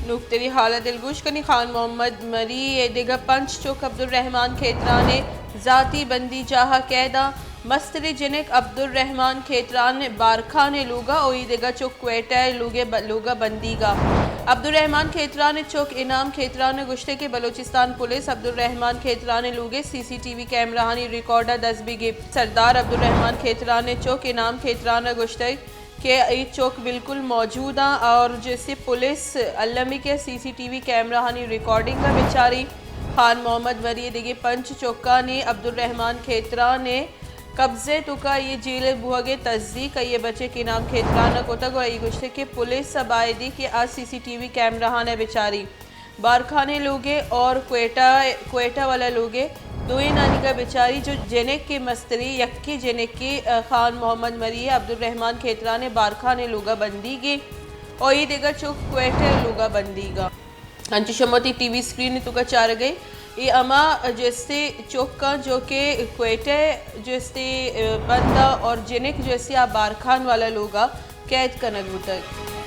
نوکتری حال ء دلگوش کنی۔ خان محمد مری ء دگہ پنچ چک عبدالرحمان کھیتران ء ذاتی بندی جاہ ء قید ء۔ مستریں جنک عبدالرحمان کھیتران بارکھان ء لوگ ء و اے دگہ چک کوئٹہ ء لوگ ء ب-، لوگ ء بندیگ ء۔ عبدالرحمان کھیتران ء چک انعام کھیتران ء گوشتگ کہ بلوچستان پولیس عبدالرحمان کھیتران ء لوگ ء سی سی ٹی وی کیمرہانی ریکارڈ ء دست بہ گیپت۔ سردار عبدالرحمان کھیتران ء چک انعام کھیتران ء گوشتگ کہ اے چک بالکل موجود آں اور جیسے پولیس المی کہ سی سی ٹی وی کیمرہانی ریکارڈنگ ء بچاری۔ خان محمد مری ء دگہ پنچ چکانی عبدالرحمان کھیتران ء قبضہ ء توکا اے جیل ء بوہگ ء تصدیق ء اے بچک انعام کھیتران ء کتگ و اے گوشتگ کہ پولیس ء بایدی کہ آ سی سی ٹی وی کیمرہان ء بچاری۔ بارکھان ء لوگ ء اور کوئٹہ، کوئٹہ والا لوگ ء دوئینانیگ ء بچاری جو جنک ء مستری یکے جنک ء خان محمد مری ء عبدالرحمان کھیتران ء بارکھان ء لوگ ء بندیگ ء او اے دگہ چک کوئٹہ ء لوگ ء بندیگ ء۔ انچو شما وتی ٹی وی اسکرین ء توکا چارگ ء اے ہما جستے چک آں جو کہ کوئٹہ جستے بند ء اور جنک جستے آ بارکھان والا لوگ ء قید کنگ بوتگ۔